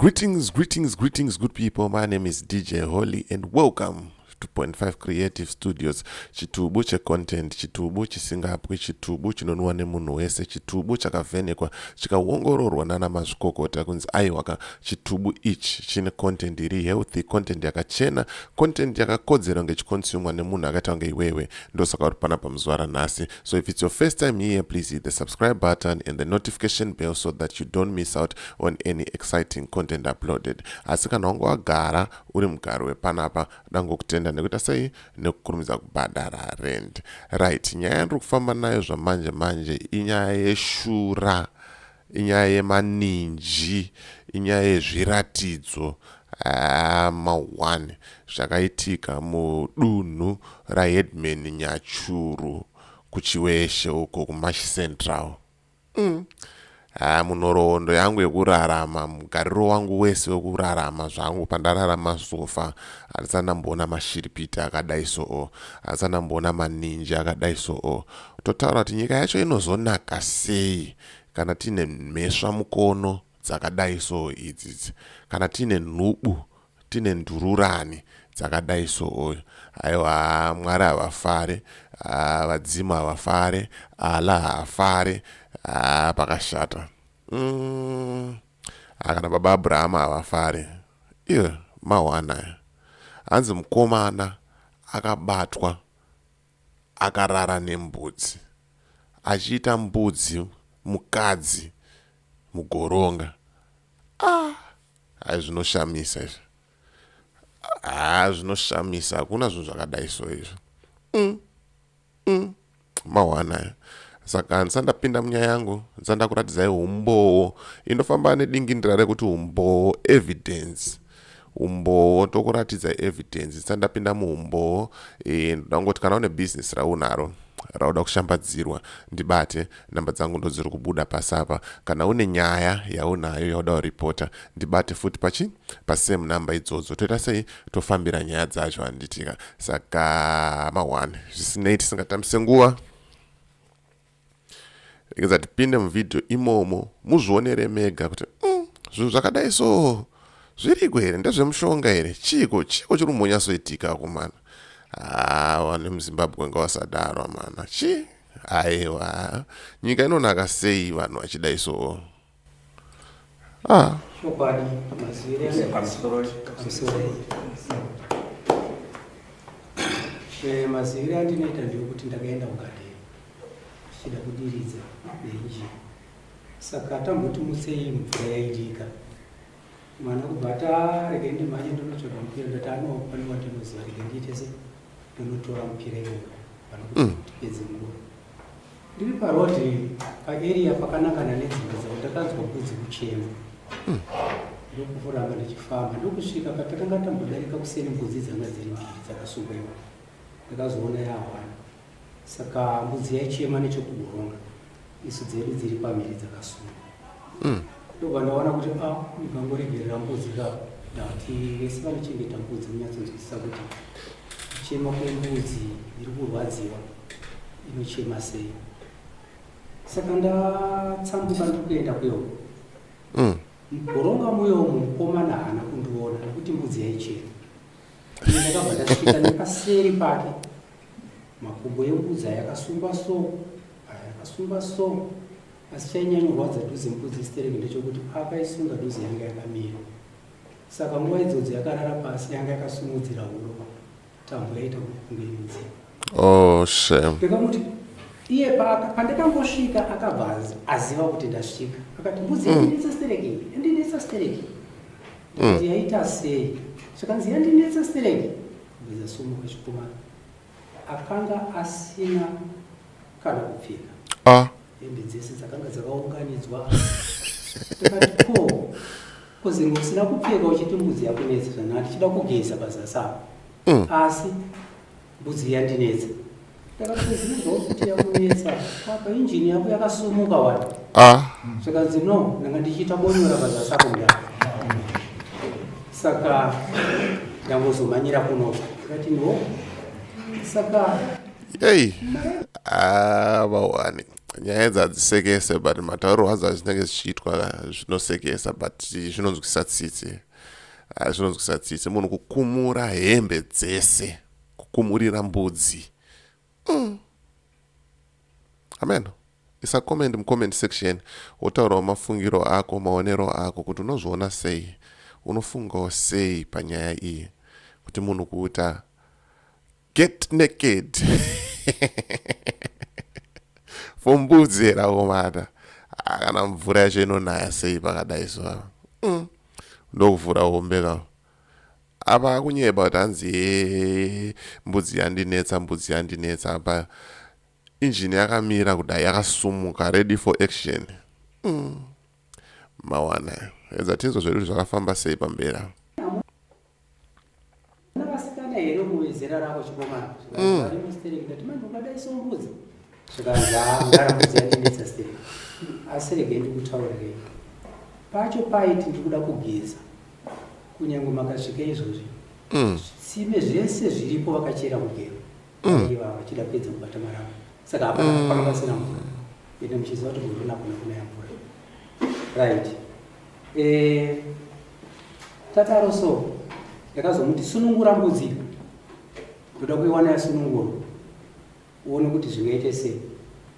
Greetings, greetings, greetings, good people. My name is DJ Holly and welcome to Point 5 Creative Studios. Chitubu checontent, chitubu chisingapwi, chitubu chinonwa nemunhu wese, chitubu chakavhenekwa chikaongororwa nana mazvikokota kunzi aiwaka chitubu ichi chine content iri healthy, content yakachena, content yakakodzera kunge ichiconsumwa nemunhu akaita kunge iwewe. Ndosaka uri panapa muzuva ranhasi. So if it's your first time here, please hit the subscribe button and the notification bell so that you don't miss out on any exciting content uploaded. Asi kana wanga wagara uri mugari wepanapa, dangokutenda nekuita sei nekukurumidza kubhadhara rent. Right, nyaya yandiri kufamba nayo zvamanje manje inyaya yeshura, inyaya yemaninji, inyaya yezviratidzo ma1 zvakaitika mudunhu raHeadman Nyachuru kuChiweshe uko kuMash Central. Munhoroondo yangu yekurarama, mugariro wangu wese wekurarama zvangu, pandararama so far, handisati ndamboona mashiripiti akadai soo, handisati ndamboona maninji akadai soo. Totaura kuti nyika yacho inozonaka sei kana tiine mhesva mukono dzakadai so idzidzi, kana tiine nhubu, tine ndururani dzakadai so? Aiwa, Mwari havafare, vadzimu havafare, Allah haafare. Pakashata. Kana baba Abrahama havafare. Iwe mahwana, hanzi mukomana akabatwa akarara nembudzi, achiita mbudzi mukadzi mugoronga. Ah, hai, zvinoshamisa izvi. Ha, zvinoshamisa, hakuna zvinhu zvakadai so izvi. Mahwana. Saka handisati ndapinda munyaya yangu, ndisati ndakuratidzai umbowo. Indofamba nedingindira rekuti umbowo, evidence, umbowo. Tokuratidza evidence. Ndisati ndapinda muumbowo, ndoda kungoti kana une bhizinesi raunaro rauda kushambadzirwa, ndibate. Namba dzangu ndo dziri kubuda pasi apa. Kana une nyaya yaunayo yauda kuripota, ndibate futi pachi pasame namba idzodzo. Toita sei? Tofambira nyaya dzacho, handitika? Saka ma1, zvisinei, tisingatambise nguva, regedza tipinde muvhidhiyo imomo, muzvionere mega kuti zvinhu zvakadai so zviriko here? Ndezvemushonga here? Chiko, chiko chiri kumbonyatsoitika kumana? Hawa, nemuZimbabwe ngawasadaro mana. Chi aiwa, nyika inonaka sei vanhu vachidai so? Ah. Chokwadi, mazivire pamusoro. Mazivire andinoita ndeyekuti ndakaenda kugadheni ndichida kudiridza neinjini. Saka tamboti mutsei, mvura yairika. Mwana kubva ati, "Rege ndimhanye ndinotsvaga mupira." Ndati, "Ano, pane wandinoziva, rege ndiite se ndinotora mupira iwoyo pano kuti tipedze nguva." Ndiri parodhi, paarea pakanangana nedzimba dzavo, ndakanzwa mbudzi kuchema. Ndokuramba ndichifamba, ndokusvika patakanga tambodarika kuseni. Mbudzi dzanga dziri mbiri dzakasungwa ipapo. Ndakazoona yahwana. Saka mbudzi yaichema nechekugoronga, isu dzedu dziri pamhiri dzakasungwa. Ndobva ndaona kuti a ndikangoregerera mbudzi ka. Ndati vese vanochengeta mbudzi munyatsonzwisisa kuti kuchema kwembudzi iri kurwadziwa inochema sei. Saka ndatsambuka, ndiri kuenda kwewo mugoronga muyomo. Mukomana haana kundiona nekuti mbudzi yaichema. Ine ndakabva ndasvika nepaseri pake. Makumbo embudzi ayakasungwa so, ayakasungwa so. Asi chainyanyorwadza dhuze mbudzi stereki ndechekuti paakaisunga dhuze yanga yakamira. Saka nguva idzodzo yakarara pasi, yanga yakasumudzira huro, tambo yaita kunge inodzima. Oh, shame. Ndikamuti iye pandakangosvika akabva aziva kuti ndasvika. Akati, "Mbudzi yandinetsa stereki, yandinetsa stereki." Ndikati, "Yaita sei?" Zvikanzi, "Yandinetsa stereki." Mbudzi yasumuka, chikomana akanga asina kana kupfeka. Ah. Hembe dzese dzakanga dzakaunganidzwa. Ndakati, "Ko kuzinge usina kupfeka uchiti mbudzi yakunetsa?" Zvana tichida kugeza pazasi apo. "Asi mbudzi yandinetsa." Ndakati, "Kuziva kuti yakunetsa, apa injini yako yakasumuka wani." Ah. Zvikanzi, "No, ndanga ndichiita bonyora pazasi apo mudaro, saka ndangozomhanyira kuno." Ndikati, "No." Saka Hey. Ah, vawani. Nyaya idzi hadzisekese, but mataurirwo adzo azvinenge zvichiitwa zvinosekesa, but zvinonzwisa tsitsi. Ah, zvinonzwisa tsitsi, munhu kukumura hembe dzese, kukumurira mbudzi. Amen. Isa comment mucomment section, wotaurawo mafungiro ako, maonero ako, kuti unozviona sei, unofungawo sei panyaya iyi, kuti munhu kuita get naked for mbudzi here akomana? Ah, kana mvura yacho inonaya sei pakadai so? Ndokuvhura hombe ka apa akunyeba kuti hanzi, "Ye, mbudzi yandinetsa, mbudzi yandinetsa." Apa injini yakamira kudai, yakasumuka, ready for action. Mawana edza tinzwa zvedu kuti zvakafamba sei pamberi apa. Hamuna vasikana here muvezera rako chikomana? Zvikanzi, "Varimo stereki." Ndati, "Manje ungadai sombudzi?" Zvikanzi, "Haa, ngara mbudzi yandinetsa stereki, asi regai ndikutaurirei pacho paiti ndikuda kugeza. Kunyange makasvika izvozvi, zvitsime zvese zviripo vakachera mugero aiva vachida kuedza kubata maramba, saka hapana panga pasina mvura, ende muchiziva kuti gore nakuna kunaya mvura, right?" Tadaro so ndakazomuti, "Sunungura mbudzi, ndoda kuiwana yasunungurwa, uone kuti zvingaite sei.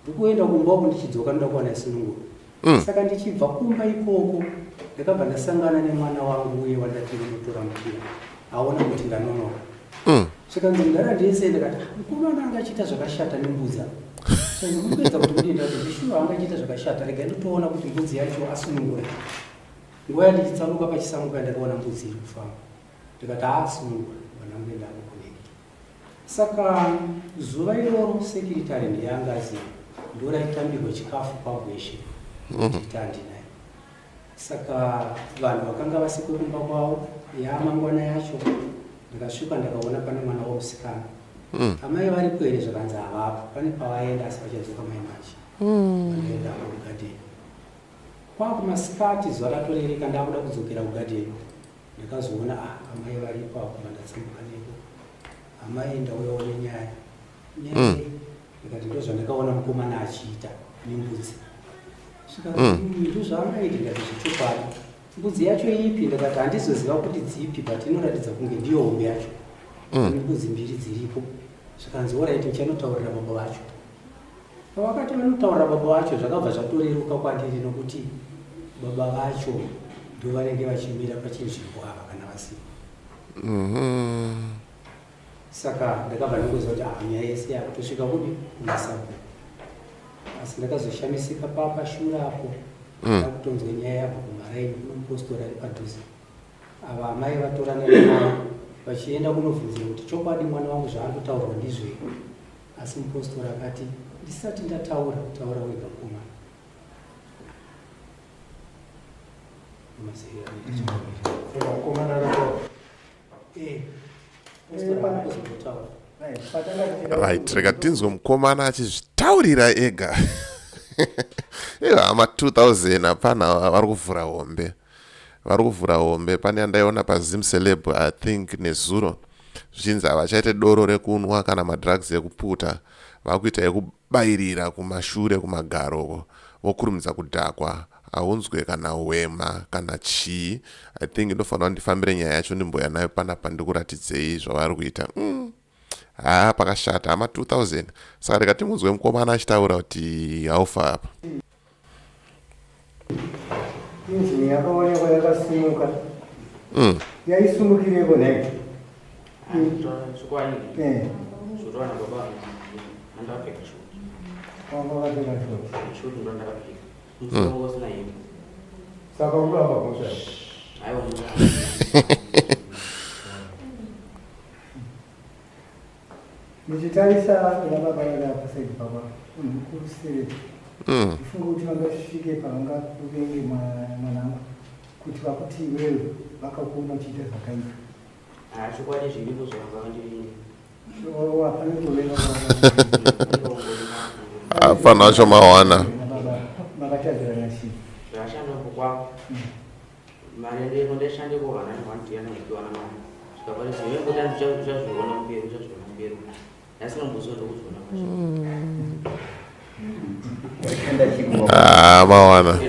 Ndikuenda kumba uku, ndichidzoka ndoda kuwana yasunungurwa." Saka ndichibva kumba ikoko ndakabva ndasangana nemwana wangu uye wandati ndinotora mupira, aona kuti ndanonoka. Svikanzi, "Mudhara, ndese." Ndakati, "Ah, mukomana anga achiita zvakashata nembudzi apa." Saka mupedza kuti kudii? Ndati, "Zvishuwa anga achiita zvakashata, regai ndotoona kuti mbudzi yacho asunungura." Nguva yandichitsaruka pachisango paya, ndakaona mbudzi iri kufamba, ndikati, "Aasunungura." Vanangoenda kukunenge. Saka zuva iroro sekiritari ndeyanga aziva ndo raitambirwa chikafu kwaGweshe kuti handinaye. Saka vanhu vakanga vasikwe kumba kwavo. Yamangwana yacho ndakasvika, ndakaona pane mwana womusikana. "Amai varipo here?" Zvakanzi, "Havapo, pane pavaenda, asi vachadzoka mai manje." Vandaenda kugadheni kwakumasikati, zuva ratorereka, ndakuda kudzokera kugadheni, ndakazoona, ah, amai varipo apo. Vandatsambuka neko, "Amai, ndauyawo nenyaya." "Nyaya yei?" Ndikati, "Ndozvandakaona mukomana achiita nembudzi." Svika, "Ndozvaangaiti?" Ndikati, "Zvechokwadi." "Mbudzi yacho ipi?" Ndakati, "Handizoziva kuti dzipi, but inoratidza kunge ndiyo hombe yacho. Pane mbudzi mbiri dziripo." Zvikanzi, "Alright, ndichanotaurira baba vacho." Pavakati vanotaurira baba vacho, zvakabva zvatoreruka kwandiri, nokuti baba vacho ndo vanenge vachimira pachinzvimbo ava kana vasipo. Saka ndakabva ndingoziva kuti, ah, nyaya yese yakutosvika kupi? Kumasabhuku. Asi ndakazoshamisika papashure apo ndakutonzwa nyaya yabva kumaraini kuno mupostori ari padhuze. Ava amai vatorana nemwana vachienda kunovhunzira kuti chokwadi mwana wangu zvaari kutaurwa ndizvo here. Asi mupostori akati, "Ndisati ndataura, taura wega mukomana." Mazeri anoita chakamira. Saka mukomana akataura? Eh, postori haana kuzombotaura. Right, rega tinzwe mukomana achizvitaurira ega. Ivo hama 2000 hapana, vari kuvhura hombe, vari kuvhura hombe. Pane yandaiona paZim Celeb, I think nezuro, zvichinzi havachaite doro rekunwa kana madrugs ekuputa, vakuita ekubayirira kumashure kumagaroko, vokurumidza kudhakwa, haunzwe kana hwema kana chii. I think ndofanira ndifambire nyaya yacho, ndimboya nayo panapa ndikuratidzei zvavari kuita. Haa, pakashata hama 2000. Saka rega timunzwe mukomana achitaura kuti haufa apa. Injini yakaonekwa yakasimuka. Yaisumukireko nhai? Chokwadi? Eh. Zvotaura baba, andakapfeka short. Wanga wakapfeka short? Short ndo ndakapfeka, musoro usina hembe. Saka uramba mhosva? Aiwa. Ndichitarisa kuna baba vanga pasaidi papa, munhu mukuru sereki, ndifunga kuti vangasvike pavangakuvenge mwanangu kuti vakuti iwewe vakakuona uchiita zvakaipa. Chokwadi zviripo zvavanga vandivinge. Hapana kuvenga. Hapana wacho mawana. Makatadzirana chii? Zvashandapo kwako mari ndeko ndaishandeko kana ndiyana kupiwana mari zvikaparisa iwe ngoti uchazviona kumberi, uchazviona kumberi, ndasingamboziva ndokuzviona pacho. Ah, mawana.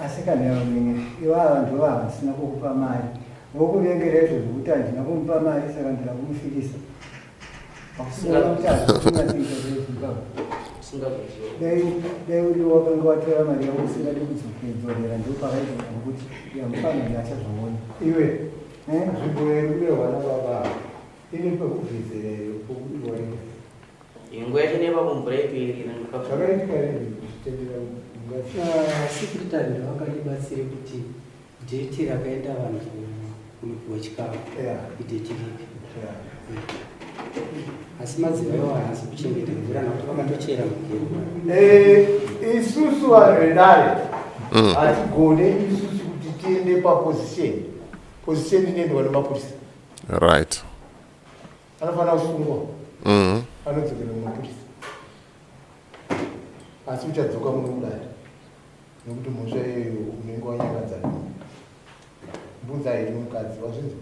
Asi kana ivava vanhu vava vasina kukupa mari vokuvengera izvo zvekuti handina kumupa mari saka ndira kumufikisa dai uri wakanga watora mari yako usingadi kudzokedzorera ndopakaita kuti yamufana achazviona iwe eh? nzvimbo yerume hwana baba ine pekubvizera pokuiwaika Nguva yacho nepapo mvura itoerera. Zvakaitika here kuzvitendera? Ah, secretary ndovakatibatsire kuti date rakaenda vanhu kunopiwa chikafu idate ripi, asi madzimai iwo haasi kuchengeta mvura nakuti vakatochera mugero. Isusu vanhu vedare hatigone isusu kuti tiende paposition. Position inoendwa nemapurisa. Anofanira kusungwa. Anodzokera mumapurisa, asi uchadzoka muno mudare nekuti mhosva iyoyo unenge wanyangadza. Mbudzi haidi mukadzi, wazvinzwa?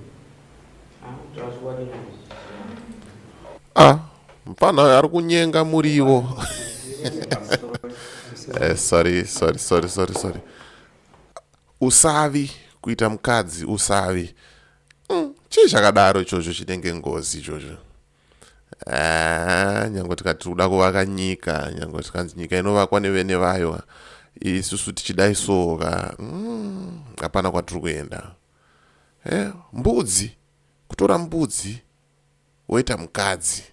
Ah, mufana uyu ari kunyenga muriwo. Sorry, sorry, sorry, sorry, sorry. Usavi kuita mukadzi usavi. Chii chakadaro ichocho? Chinenge ngozi ichocho. Ah, nyange tikati kuda kuvaka nyika, nyange tikanzi nyika inovakwa nevene vayo, isusu tichidai soka, hapana kwatiri kuenda. Mbudzi, kutora mbudzi woita mukadzi.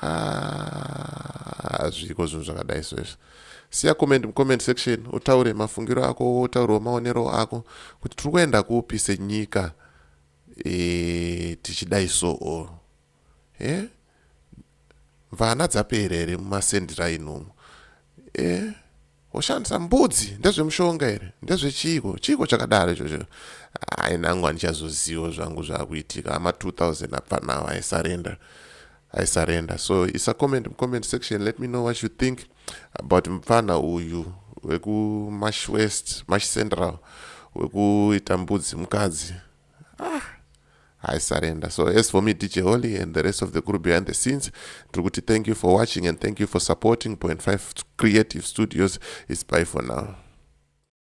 Ah, hazviko zvinhu zvakadai so izvi. Siya comment mucomment section, utaure mafungiro ako, utaurewo maonero ako kuti tiri kuenda kupi senyika tichidai so. Mvana dzapera here mumasendiraini umu? Woshandisa mbudzi, ndezvemushonga here? Ndezvechiiko? Chiiko chakadaro ichocho? Ai, nangu handichazozivo zvangu zvaakuitika. Ama 2000 up now, I surrender, I surrender. So isa comment mucomment section, let me know what you think about mupfana uyu wekuMash West, Mash Central, wekuita mbudzi mukadzi. Ah, I surrender. So as for me, DJ Holly, and the rest of the crew behind the scenes, tiri thank you for watching and thank you for supporting Point 5 Creative Studios. It's bye for now.